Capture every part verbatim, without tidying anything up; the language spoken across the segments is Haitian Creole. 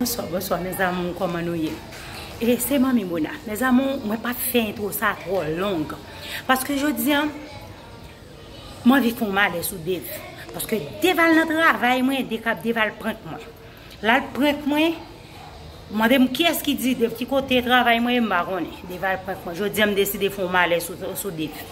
Bonswa, bonswa, mes amours, kòman nou ye? E se Manmi Mona. Mes amours, mwen p ap fè entwo sa twò long. Paske jodi a, m anvi fè yon malè sou Dave. Paske Dave al nan travay mwen, Dave al prank mwen. L al prank mwen, mande m kiyès ki di Dave ki kote travay mwen ye, m pa konnen. Dave al prank mwen. Jodi a, m deside fè yon malè sou, sou Dave.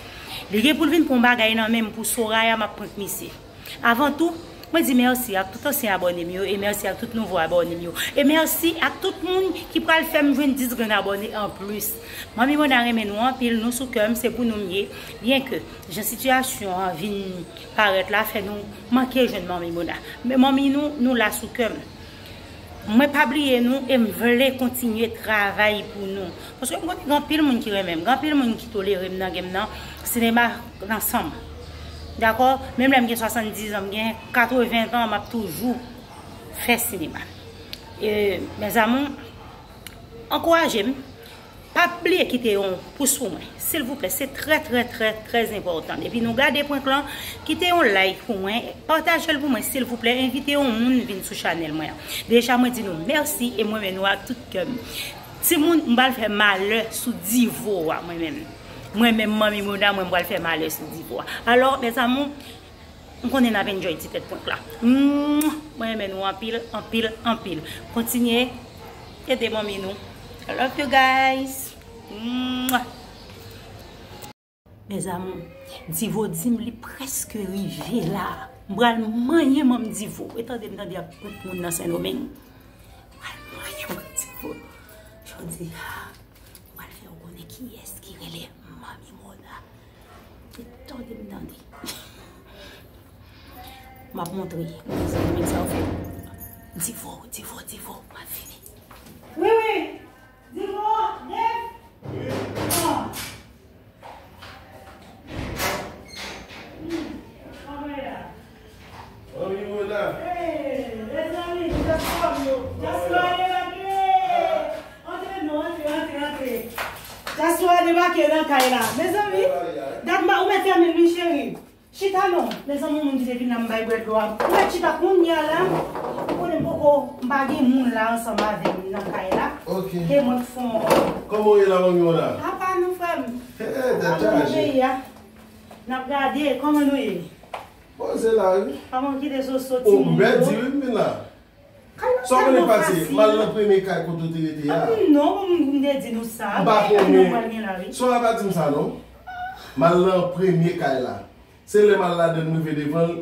Li gen pou l vin pran yon bagay nan men m pou Soraya, m ap prank misye. Avan tou, mwen di mèsi ak tout ansyen abòne m yo e mèsi ak tout nouvo abòne m yo. E mèsi ak tout moun ki pral fè m jwenn dis grenn abòne anplis. Manmi Mona renmen nou anpil, nou sou kè m, se pou nou m ye. Byenke jan sitiyasyon an vin parèt la fè nou manke jwenn Manmi Mona. Men manmi nou, nou la sou kè m. Mwen pa bliye nou e m vle kontinye travay pou nou. Paske m konnen gen anpil moun ki renmen m, gen anpil moun ki tolere m nan game nan, sinema nan san m. Dakò? Menm lè m gen swasanndiz an, m gen katreven an, m ap toujou fè sinema. E, mes amours, ankouraje m. Pa bliye kite yon pous pou mwen, silvouplè, se trè, trè, trè, trè enpòtan. Depi nou gade prank lan, kite yon like pou mwen, pataje l pou mwen, silvouplè, envite yon moun vin sou chanèl mwen an. Deja, mwen di nou mèsi e mwen renmen nou ak tout kè m. Timoun, m pral fè malè sou Divo a, mwen menm. Mwen menm, Manmi Mona, mwen, m pral fè malè sou Divo a. Alò, mes amours, m konnen n ap enjoy ti tèt prank la. Mwen renmen nou anpil, anpil, anpil. Kontinye ede manmi nou. I love you guys. Mes amours, Divo di m li prèske rive la. M pral manyen manm Divo. E tande m tande ap prank moun nan Sendomeng. M pral manyen manm Divo. Jodi a, m pral fè w konnen kiyès ki rele Manmi Mona. E tande m tande. M ap montre. Mwen sa w fè. Divo, Divo, Divo. M ap vini. Wi, wi. Divo, Dave. Ah. Hmm. Kòman e la? Manmi Mona. Hey, mezanmi, diaspora yo. Diaspora debake. Antre non, antre, antre, antre. Diaspora debake nan kay la. Mezanmi, dat ma ou mèt fèmen l wi cheri. Chita non. Mezanmi, moun ki te vin la m bay bwè dlo a. Ou mèt chita kounye a la. Ou konnen m poko, m pa gen moun la ansanm avè m nan kay la. Ok. E mwen k fon. Kòman w ye la, Manmi Mona? Apa nou, frè m? Hey, tèt chaje. Peyi a. N ap gade, kòman nou ye? Bon, se la, wi. Pa manke de soso ti moun yo. Oh, m pèdi, wi, m vin la. Sa w konnen k pase, m al nan premye kay kote w te rete a. Ah, non, bon, m, m te di nou sa. M pa konnen. Sora pa di m sa, non. M al nan premye kay la. Se lè m al ladan l, m rive devan l,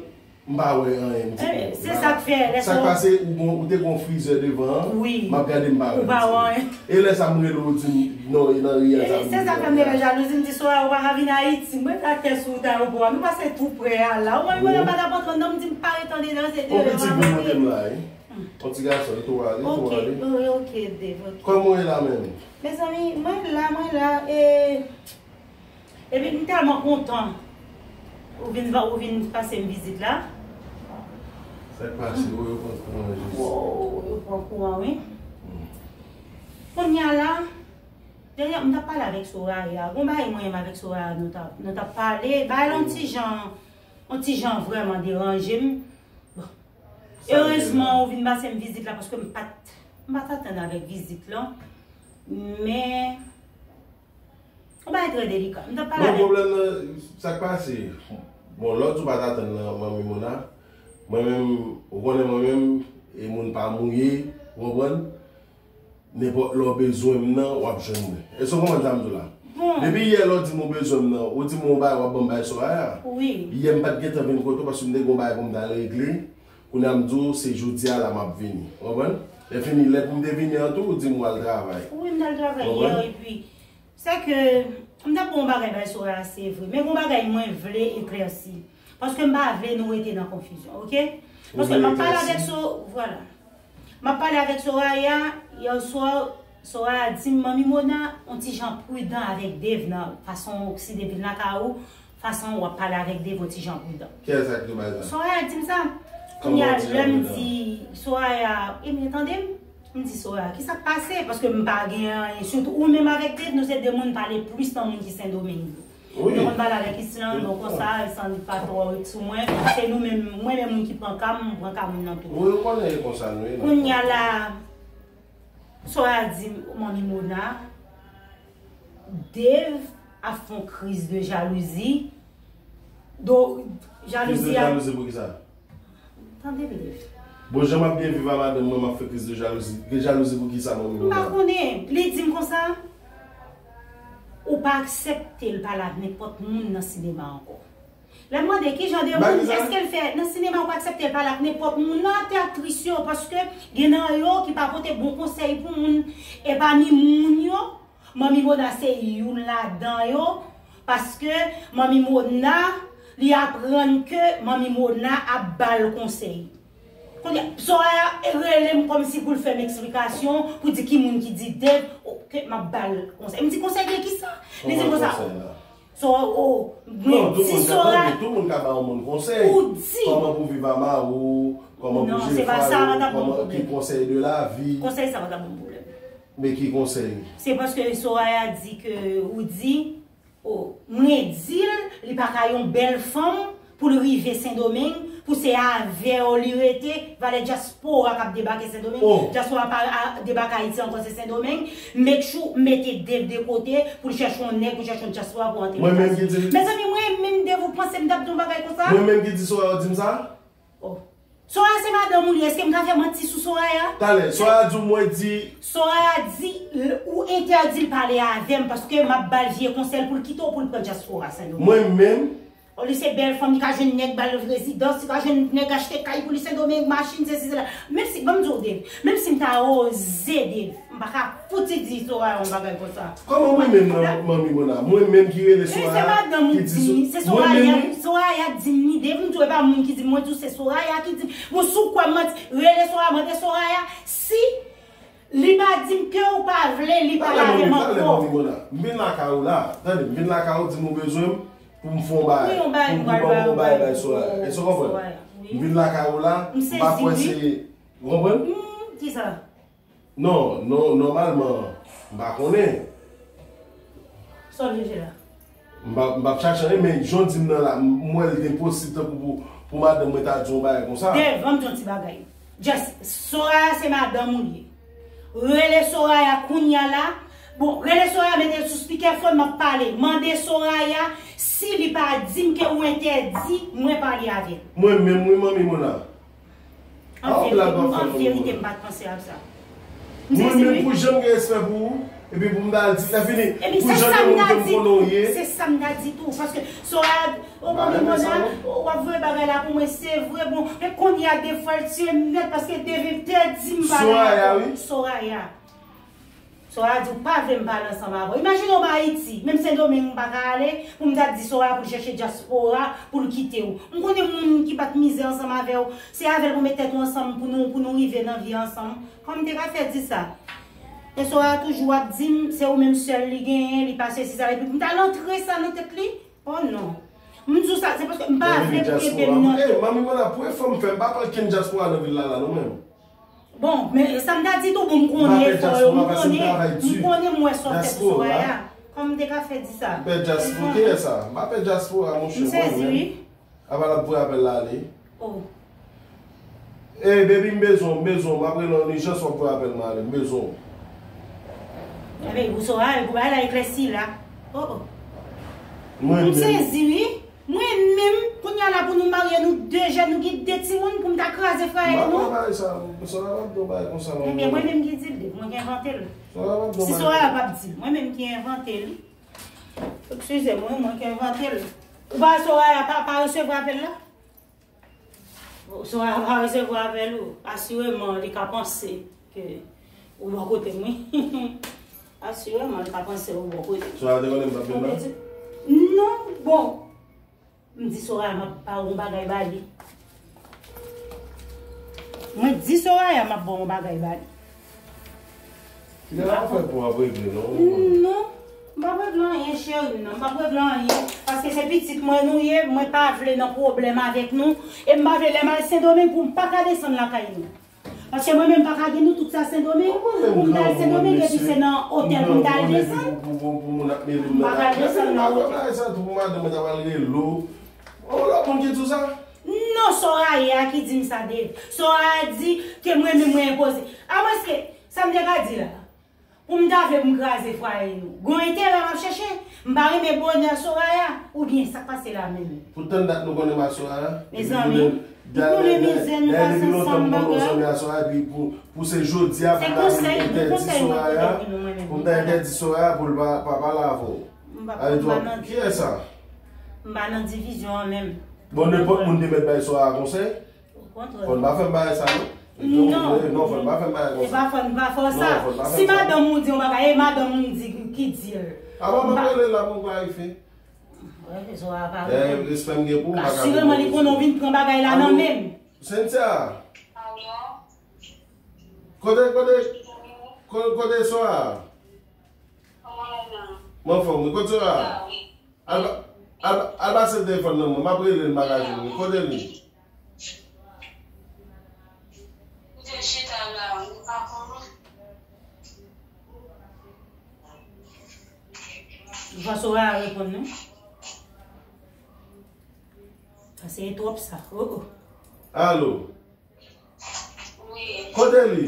m pa wè anyen, m di, eh, se sa k fè, sa k pase, ou gon, ou te gon frizè devan an, wi, m ap gade, m pa wè anyen. E lè sa m rele w, ou di m, non, e nan riyèl sa m. Se sa k fè m te fè jalouzi, m di, Sora, ou pa ka vin Ayiti. Mwen ta tè sou wout ayewopò a, nou pase tou prè a la. Ou mwen, mwen pa t ap antre anndan, m di, m pa ret andedan, se deyò m ap rete. On pitit vin monte m la, wi. On ti gason, li tou ale, tou ale. Ok, ok, Dave, ok. Kòman w ye la menm? Mezanmi, mwen la, mwen la, e, epi m tèlman kontan ou vin, ou vin pase m vizit la. Sa k pase, o, yo pran kouran jis. O, yo pran kouran, wi. Hmm. Kounye a la, dènye, m t ap pale avèk Soraya. Gon bagay mwen menm avèk Soraya, nou t ap, nou t ap pale. Bagay la, yon ti jan, yon ti jan vrèman deranje m. Bon. Erezman, ou vin pase m vizit la, paske m pa t, m pa t atann avèk vizit lan. Men, yon bagay trè delika. M t ap pale avèk. Non, pwoblèm nan, sa k pase? Bon, lè w di w pa t atann nan, Manmi Mona, mwen menm, ou konnen mwen menm, e moun pa mouye, ou konprann? Nenpòt lè w bezwen m nan, w ap jwenn mwen. Èske w konprann sa m di w la? Bon. Depi yè lè w di m ou bezwen m nan, ou di m yon bagay, w ap ban m bay Soraya. Wi. Yè m pa t gentan vin kote w paske m te gen yon bagay pou m t al regle. Kounye a m di w se jodi a la m ap vini. Ou konprann? Lè fini, lè pou m te vini an tou, ou di m w al travay. Wi, m t al travay yè, epi, se ke m t ap bon bagay bay Soraya, se vre. Men gon bagay mwen vle eklèsi. Paske m pa vle nou rete nan konfizyon, oke? Paske m ap pale avèk So, vwala. M ap pale avèk Soraya, yè swa, Soraya di m, Manmi Mona, on ti jan pridan avèk Dave nan fason, si Dave vin lakay ou, fason w ap pale avèk Dave, on ti jan pridan. Kiyès sa ki di w bagay sa? Soraya di m sa. Kounye a, lè m di Soraya, e men tande m, m di Soraya, ki sa k pase? Paske m pa gen anyen, sitou ou menm avèk Dave, nou se de moun pale plis nan moun ki Sendomeng yo. Wi. Mwen konn pale avèk Islan, bon, konsa, Islan li pa twò ret sou mwen. Se nou menm, mwen menm moun ki pran ka m, m pran ka moun nan tou. Wi, ou konnen e konsa nou ye. Kounye a la, Soraya di, Manmi Mona, Dave ap fè yon kriz de jalouzi. Do, jalouzi a. Kriz de jalouzi pou kisa? Tande byen. Bon, jan m ap byen viv a madanm mwen, m ap fè kriz de jalouzi. Gen jalouzi pou kisa, Manmi Mona? M pa konnen. Li di m konsa, ou pa aksepte l pale ak nenpòt moun nan sinema ankò. Lè m mande ki jan de moun, èske l fè nan sinema, ou pa aksepte l pale ak nenpòt moun nan, te aktris yo, paske gen nan yo ki pa pote bon konsèy pou moun. E pami moun yo, Manmi Mona se youn ladan yo, paske Manmi Mona, li aprann ke Manmi Mona ap ba l konsèy. Kounye a, Soraya rele m kòmsi pou l fè m eksplikasyon, pou di ki moun ki di Dave, ke m ap ba l konsèy. M di, konsèy de kisa? Li di m konsa, So, oh, mwen di Soraya. Non, tout moun ka ba yon moun konsèy. Ou di. Kòman pou viv a mari w, kòman pou jere fwaye w, kòman, ki konsèy de lavi. Konsèy sa pa t ap bon pwoblèm. Men ki konsèy? Se paske Soraya di ke ou di, oh, mwen di l, li pa ka yon bèl fanm pou l rive Sendomeng, pou se avè w li rete, valè dyaspora k ap debake Sendomeng. Dyaspora pa debake Ayiti ankò, se Sendomeng. Make sure mete Dave de kote pou l chèche yon nèg, pou l chèche yon dyaspora pou antre Etazini. Mezanmi, mwen menm Dave, ou panse m t ap di yon bagay konsa? Mwen menm ki di Soraya di m sa? Oh. Soraya se madanm ou li, èske m ka fè manti sou Soraya? Talè, Soraya di w mwen di. Soraya di, ou entèdi l pale avè m paske m ap ba l vye konsèy pou l kite w pou l pran dyaspora Sendomeng. Mwen menm? Olye se bèl fanm, li ka jwenn nèg ba l rezidans, li ka jwenn nèg achte kay pou li Sendomeng, machin, sesi, sela. Menm si, ban m di w, Dave, menm si m ta oze, Dave, m pa ka fouti di Soraya yon bagay konsa. Kòman mwen menm nan, Manmi Mona? Mwen menm ki rele Soraya, ki di Soraya, Soraya di m ni, Dave, m di w, e pa moun ki di m, mwen di w se Soraya ki di m. Bon, si w kwè m manti, rele Soraya, mande Soraya si li pa di m ke ou pa vle li pale avè m ankò. Talè, Manmi Mona, m vin lakay ou la. Tande, m vin lakay ou, di m ou bezwen m pou m fè yon bagay. Pou m ban yon bagay bay Soraya. Èske w konprann? M vin lakay ou la, m pa kwè se, ou konprann? Kisa? Non, non, nòmalman, m pa konnen. Sa w vle fè la? M p ap, m p ap chache anyen, men jan w di m nan la, m wè l gen posib tankou pou, pou madanm mwen ta di yon bagay konsa. Dave, ban m di yon ti bagay. Just, Soraya se madanm ou li ye. Rele Soraya kounya la. Bon, rele Soraya, mete l sou speakerphone, m ap pale. Mande Soraya si li pa di m ke ou entèdi mwen pale avè l. Mwen menm, wi, Manmi Mona. An verite, m pa t panse a sa. Mwen menm, pou jan m gen respè pou ou, epi pou m ta al di, lè fini, pou jan de moun ke m konnen w ye. Se sa m ta di tou, paske Soraya, o Manmi Mona, w ap voye bagay la pou mwen, se vre, bon, men kounye a de fwa l tiye m nèt, paske Dave te di m bagay la. Soraya, wi. Soraya. Soraya di ou pa vle m pale ansanm avè w. Imajine w m Ayiti, menm Sendomeng m pa ka ale, pou m ta di Soraya pou l chèche dyaspora, pou l kite w. M konnen moun ki pa t mizè ansanm avè w, se avè l pou met tèt ou ansanm pou nou, pou nou rive nan vi ansanm. Kòman m te ka fè di sa? E Soraya toujou ap di m, se ou menm sèl li genyen, li pa sesi sa, epi pou m ta al antre sa nan tèt li? Oh non. M di w sa, se paske m pa vle pou ede m nan. Ey, Manmi Mona, premye fwa m fè, m pa pran kenn dyaspora nan vil la la, non, menm. Bon, men sa m ta di tou, bon, m konnen efò yo, m konnen, m konnen m wè sa w fè pou Soraya. Kòman m te ka fè di sa? M pè dyaspora, kiyès sa? M pa pè dyaspora, monchè, mwen menm. M sezi, wi. Apa l ap voye apèl la ale? Oh. Ey, baby, m bezwen w, m bezwen w, m ap rele w an ijans, w ap voye apèl mwen ale, m bezwen w. Ebyen, pou Soraya, pou bagay la eklèsi la. Oh, oh. Mwen menm. M sezi, wi. Mwen menm, kounye a la pou nou marye, nou de jèn, nou gen de timoun, pou m ta kraze frè ak nou? M pa pran bagay sa, Soraya, m ap di w bagay konsa, non. Ebyen, mwen menm ki di l, mwen ki envante l. Soraya, m ap di w bagay. Si Soraya p ap di l, mwen menm ki envante l. Eskize mwen, mwen ki envante l. Ou pa wè Soraya pa, pa resevwa apèl la? Soraya pa resevwa apèl ou. Asireman, li ka panse ke ou bò kote m, wi. Asireman, li ka panse ou bò kote m. Soraya te konnen m t ap vin la? Non, bon. M di Soraya m ap ba w yon bagay ba li. Mwen di Soraya m ap ba w yon bagay ba li. Kilè w ap fè pou w ap regle, non? Non. M p ap regle anyen, cheri m nan. M p ap regle anyen. Paske se pitit mwen nou ye, mwen pa vle nan pwoblèm avèk nou. E m pa vle lè m al Sendomeng pou m pa ka desann lakay nou. Paske mwen menm m pa ka gen nou tout sa Sendomeng. Pou m ta al Sendomeng epi se nan otèl pou m ta al desann. M pa ka desann nan otèl. Pou madanm mwen ta pral rele w. Yon lòt moun ki di w sa? Non, Soraya ki di m sa, Dave. Soraya di ke mwen menm mwen enpoze. Amwenske, sa m te ka di la? Pou m ta vle pou m kraze fwaye nou. Gon enterè m ap chèche? M pa renmen bonè Soraya? Oubyen sa k pase la menm? Pou tann dat nou konnen m ak Soraya? Mezanmi, nou konnen mizè nou pase ansanm bagay. Pou se jodi a pou m ta entèdi Soraya, pou m ta entèdi Soraya pou l pa pale avè w. Alè twòp, kiyès sa? M pa nan divizyon an menm. Bon, nenpòt moun te mèt bay Soraya konsèy? Fò n pa fè m bagay sa non. Non, fò n pa fè m bagay konsa. E pa fò n pa fè w sa. Si madanm ou di yon bagay, e madanm ou di ki di l. Avan m ap rele la pou m klarifye. Respè m gen pou ou, m pa ka. Asireman li konnen w vin pran bagay la nan men m. Cynthia. Kote, kote, kote Soraya? M anfòm wi. Kote Soraya? Al, al, al pase telefòn nan mwen. M ap rele l, m pa ka jwenn li. Kote li? Jan Soraya reponn nou. Sa se twòp sa. Oh, oh. Alo. Kote li?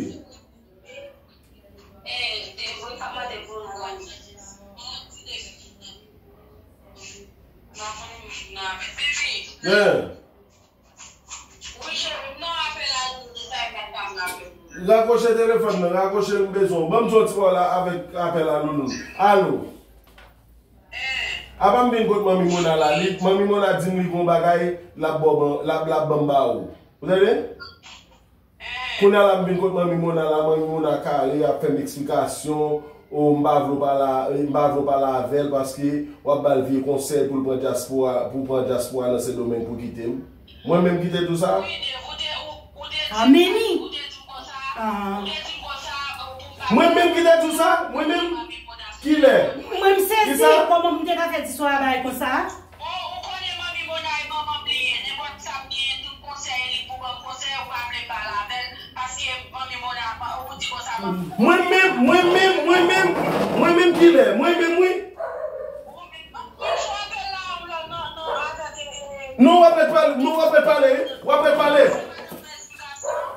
Rakwoche telefòn nan, rakwoche l, m bezwen w. Ban m di yon ti pawòl avèk apèl a Louloun. Alo. Apa m vin kot Manmi Mona la, li, Manmi Mona di m li gon bagay, l ap ba w, l ap, l ap ban m ba ou. Ou tande? Kounye a la m vin kot Manmi Mona la, Manmi Mona kale, ap fè m eksplikasyon, o, m pa vle w pale, m pa vle w pale avè l paske w ap ba l vye konsèy pou l pran dyaspora, pou pran dyaspora nan Sendomeng pou kite m. Mwen menm ki te di w sa? Ah, Manmi! Ah. Mwen menm ki te di w sa? Mwen menm? Kilè? Mwen m sezi, kòman m te ka fè di Soraya bagay konsa? Bon, ou konnen Manmi Mona e manman m li ye. Nenpòt sa m genyen, tout konsèy, li pou ban m konsèy, ou pa vle pale avè l, paske Manmi Mona, ou di konsa, Manmi. Mwen menm, mwen menm, mwen menm, mwen menm kilè? Mwen menm wi. Non, w ap ret pale, non, w ap ret pale, w ap ret pale.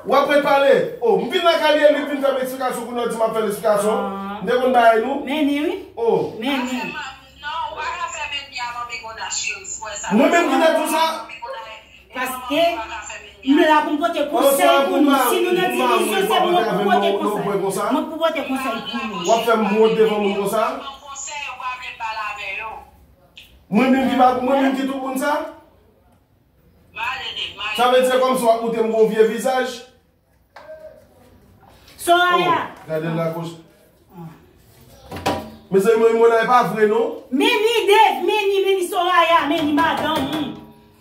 W ap ret pale. O, m vin nan kalye li, vin fè m eksplikasyon, kounye a w di m ap fè l eksplikasyon. M te konn bagay nou. Manmi, wi. O. Manmi. Mwen menm ki te di w sa. Paske m la pou m pote konsèy pou nou. Si nou nan divizyon, se mwen pou pote konsèy. Mwen pou pote konsèy pou nou. W ap fè m wont devan moun konsa? Mwen menm ki pa, mwen menm ki tout moun sa? Sa vle di se kòmsi w ap montre m gon vye vizaj? Soraya. Oh, gade l lakòch. Mezanmi, Manmi Mona, e pa vre non. Manmi Dave, Manmi, Manmi Soraya, Manmi madanm ou.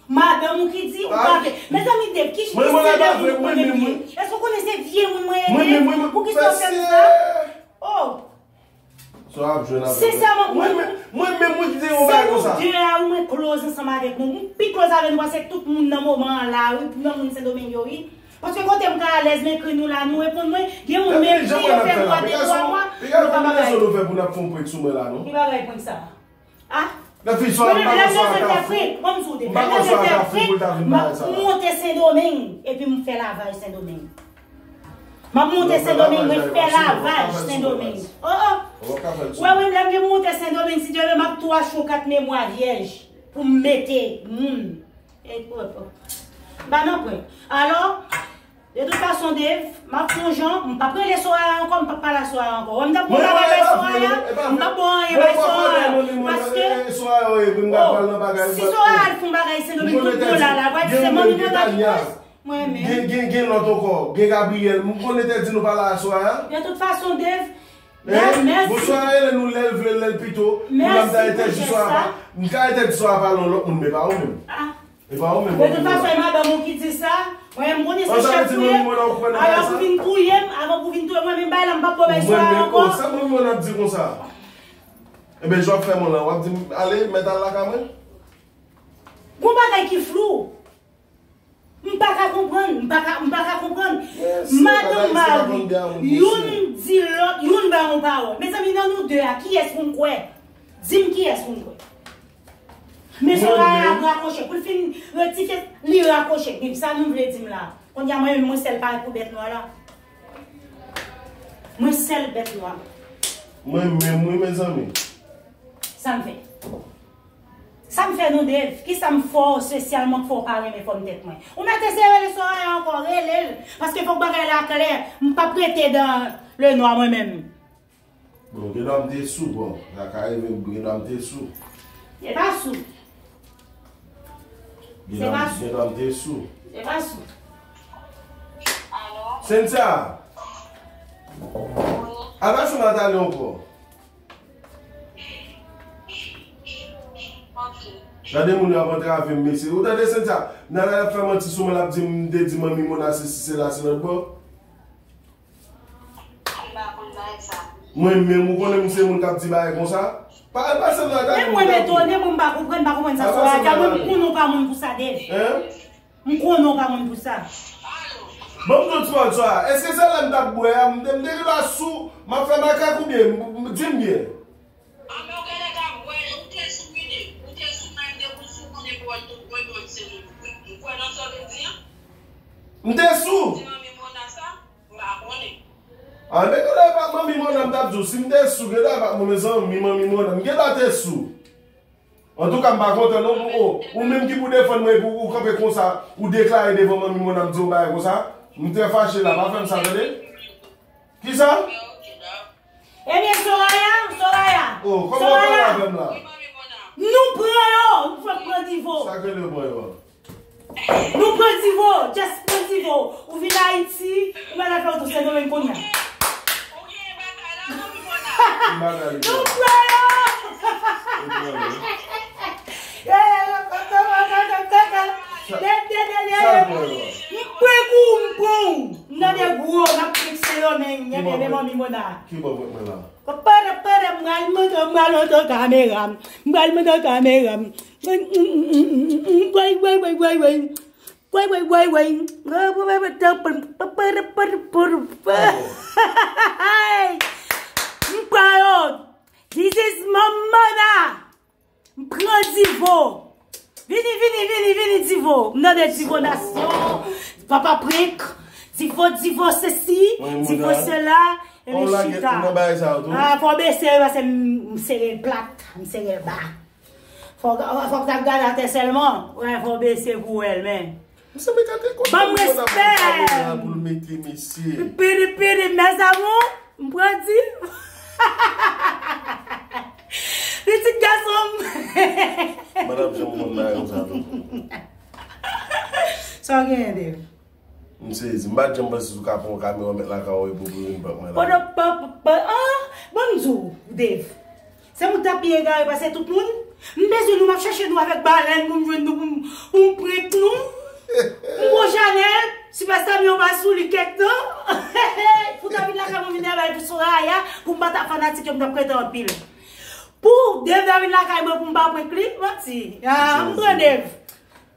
Madanm ou ki di ou pa vle. Mezanmi, Dave, ki sensè de moun mwen ye? Èske w konnen se vye moun mwen ye? Poukisa w fè m sa? Oh. Sa w ap jwenn avè mwen. Sensèman, mwen, mwen, mwen menm, mwen ki te yon bagay konsa. Se nou de a, wi, mwen close ansanm avèk nou. Mwen pi close avè nou pase tout moun nan moman an la, wi, nan moun Sendomeng yo, wi. Paske kote m ka alèz, m ekri nou la, nou reponn mwen. Gen moun m ekri, yo fè mwa, de twa mwa, yo pa bagay. Ki bagay prank sa? Ah? Lè fi swa, m pa konn swa ka fou. M pa konn swa ka fou pou l ta vin bagay sa la. M ap monte Sendomeng, epi m fè lavaj Sendomeng. M ap monte Sendomeng, mwen fè lavaj Sendomeng. Oh, oh. Ou wè, mwen, lè m vin monte Sendomeng, si Dye vle, m ap tou achte yon kat memwa vyèj pou m mete moun. E, oh, oh. M pa nan pwen. Alò, de tout fason, Dave, m ap fè yon jan, m p ap rele Soraya ankò, m p ap pale a Soraya ankò. Wè, m t ap bon bagay bay Soraya, m p ap bon anyen bay Soraya. Paske, oh, si Soraya al fè yon bagay Sendomeng, tout moun la, la, va di se Manmi Mona ki koz. Mwen menm. Gen, gen, gen lòt ankò. Gen Gabriel. M konnen te di nou pale a Soraya. De tout fason, Dave, mèsi. Bon, Soraya rele nou lè l vle, lè l pito. Pou n ta entèdi Soraya. M ka entèdi Soraya pale yon lòt moun, men pa ou menm. Ah. E pa ou menm. De tout fason, e madanm ou ki di sa. Mwen menm, m konnen se chèf ou ye. Avan pou vin touye m, avan pou vin touye mwen, menm bay la, m p ap pran bay Soraya ankò. Sa moun mwen ap di konsa. Ebyen, jan w ap fè mwen la, w ap di m, ale, mèt al lakay mwen. Gon bagay ki flou. M pa ka konprann, m pa ka, m pa ka konprann. Madanm mari, youn di lòt, youn ba yon pawòl. Mezanmi, nan nou de a, kiyès pou m kwè? Di m kiyès pou m kwè. Men Soraya ap rakwoche. Pou l fin rektifye, li rakwoche. Men sa nou vle di m la. Kounye a, mwen menm, mwen sèl parèt pou bèt nwa la. Mwen sèl bèt nwa. Mwen menm, wi, mezanmi. Sa m fè? Sa m fè nou, Dave? Kisa m fè w espesyalman k fè w pa renmen fòm tèt mwen? Ou mèt eseye rele Soraya ankò, rele l. Paske fòk bagay la klè. M p ap rete dans le noir mwen menm. Bon, gen dwa m te sou, bon. Sa ka rive, gen dwa m te sou. Se pa sou. Gen dwa m te sou. Se pa sou. Cynthia! Al pase Nathalie ankò. Gade moun yo ap antrave m, mesye. Ou tande Cynthia? Nathalie ap fè manti sou mwen, l ap di m, m te di manmi Mona sesi sela, se lòt bò. Mwen menm, ou konnen m se moun k ap di bagay konsa? Pa, al pase m Nathalie. Men mwen m etone, mwen m pa konprann, m pa konprann sa Soraya di a, mwen m konnen w pa moun pou sa, Dave. M konnen w pa moun pou sa. Ban m di w ti pawòl, Soraya. Èske se lè m t ap bwè a, m te, m te gen dwa sou, m ap fè makak oubyen? M, m, di m byen. Anben, ou genlè ka bwè, ou te sou, wi, Dave. Ou te sou, men m te pou sou, konnen pou wè tout, mwen, mwen, se moun, mwen, m kwè nan sa w te di an. M te sou. Di manmi Mona sa. M pa konnen. A, men genlè e pa manmi Mona m t ap di w. Si m te sou, genlè e pa mwen, mezanmi, manmi Mona. M genlè te sou. Antouka, m pa kontan non pou ou. Ou menm ki pou defann mwen epi ou kanpe konsa, ou deklare devan manmi Mona, m di w bagay konsa. M trè fache la, pa fè m sa, tande? Kisa? Ebyen, Soraya, Soraya. Oh, kòman w pale avè m la? Nou pran yo, nou fèk pran Divo. Sa k rele pran yo a? Nou pran Divo, just pran Divo. Ou vin Ayiti, ou pa ta fè w tou Sendomeng kounye a. Nou pran yo. M pran kou, m pran w. M nan de gwo, n ap pran Sendomeng, men manmi Mona. Ki bò pran mwen la? Papara, para, m pral monte, m pral monte kamera m. M pral monte kamera m. Way, way, way, way, way. Way, way, way, way. M pran yo. This is Mamona. M pran Divo. Vini, vini, vini, vini, Divo. M nan de Divo Nasyon. Papa Prank. Divo, Divo sesi, Divo sela. Epi chita. Ah, fò w bese, paske m, m sere l plat, m sere l ba. Fò, fò w t ap gade atè sèlman. Wè, fò w bese pou wè l, men. Ban m respè. Pou l mete mesye. Piri, piri, mes amours, m pran di. Pitit gason m. Madanm janm konn bagay konsa tou. Sa w genyen, Dave? M sezi. M pa t janm panse si w ka pran yon kamera w met lakay ou epi w pou vin prank mwen la. Podo pa, pa, pa, ah, ban m di w, Dave. Se moun k ap pi egare pase tout moun. M bezwen nou, m ap chache nou avèk balèn pou m jwenn nou, pou m, pou m prank nou. M pran Chanèl, sipèsta m yo pa sou li kèk tan. Pou ta vin lakay mwen vin travay pou Soraya, pou m pa ta fanatik yo, m t ap rete anpil. Pou Dave ta vin lakay mwen pou m pa prank li, manti. Ah, m pran Dave.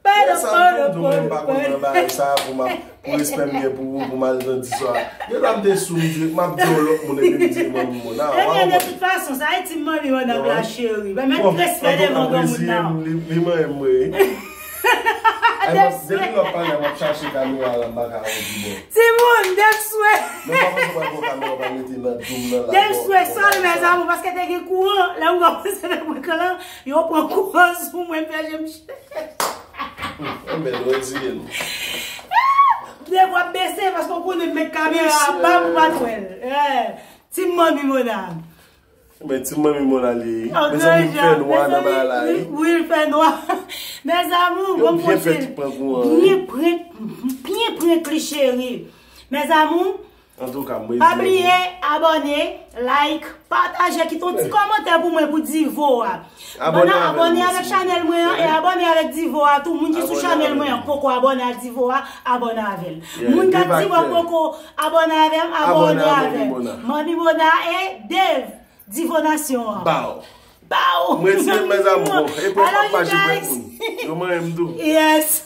Mwen sa m tou m tou mwen m pa konn nan bagay sa pou m ap, pou respè m gen pou ou, pou m al nan diswa. Gen dwa m te sou m di, m ap di yon lòt moun epi m di manmi Mona. Ebyen, de tout fason, sa e ti manmi Mona la cheri. Mèt respè devan granmoun nan. Li, li manyen m vre. Ay, m ap, depi lè w ap pale, m ap chache kamera la, m pa ka wè ki bò. Timoun, Dave swe. Men pa panse w pral pran kamera w pral mete nan dou m nan la. Dave swe, sòl, mes amours, paske te gen kouran. Lè m kòmanse nan prank lan, yo pran kouran sou mwen, m fè je m chèch. Anben, nou retire l. Dave w ap bese paske w konnen m met kamera a ba pou pa t wè l. Eh, ti manmi Mona. Men ti manmi Mona li ye. Mezanmi, m fè nwa nan bagay la, wi. Wi, l fè nwa. Mes amours, bon, byen fè ti prank ou an, wi. Byen prank, byen prank li, cheri. Mes amours, Antouka, m rezime. Pa bliye abòne, like, pataje, kite yon ti kòmantè pou mwen pou Divo a. Abòne avèk chanèl mwen an e abòne avèk Divo a tou. Moun ki sou chanèl mwen an poko abòne a Divo a, abòne avè l. Moun k ap di mwen poko abòne avè m, abòne avè m. Manmi Mona e Dave, Divo Nasyon an. Baw. Baw. M retire m, mes amours. E prank pa mache prank moun. Yo manyen m tou. Yes.